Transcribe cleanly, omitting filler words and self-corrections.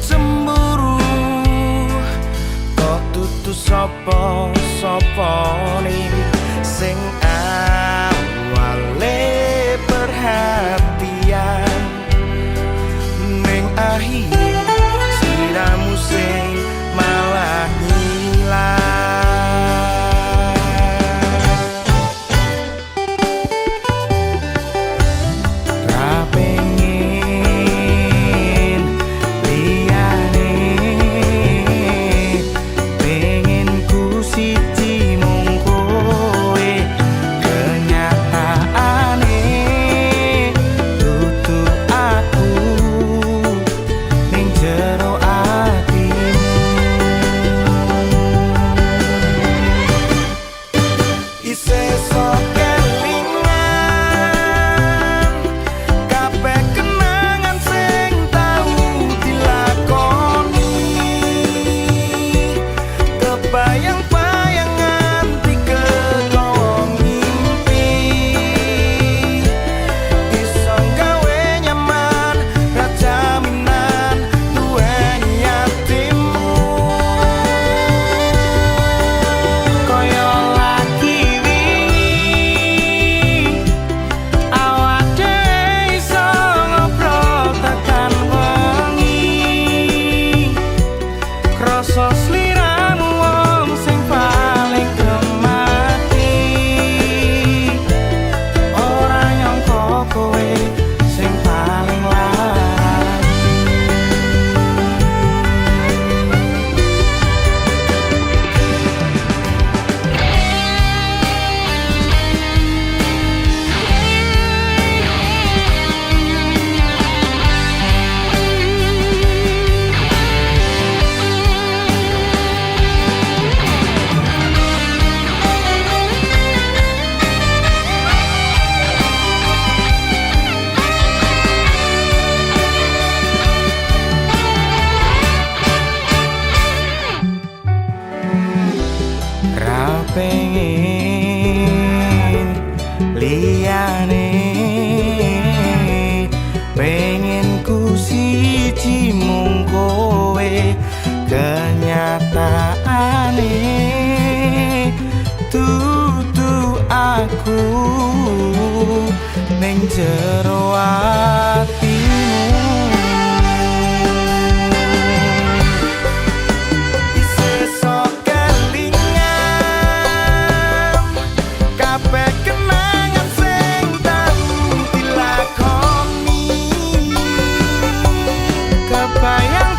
Cemburu kok dudu sapa sapane sing awale perhatian, ning akhire sliramu sing malah ngilang. Ra pengen liyane, pengen ku siji mung kowe. Kenyataane dudu aku ning jero atimu. Isih sok kelingan kabeh kenangan sing tau dilakoni, kebayang-bayang nganti kegawa mimpi. Iso gawe nyaman ra jaminan duweni atimu. Kaya lagi wingi awak dhewe iso ngobrol tekan wengi, krasa sliramu wong sing paling gemati. Ora nyangka kowe sing paling larani. Ra pengen liyane, pengen ku siji mung kowe. Kenyataane dudu aku ning jero atimu. Isih sok kelingan kabeh kenangan sing tau dilakoni, kebayang.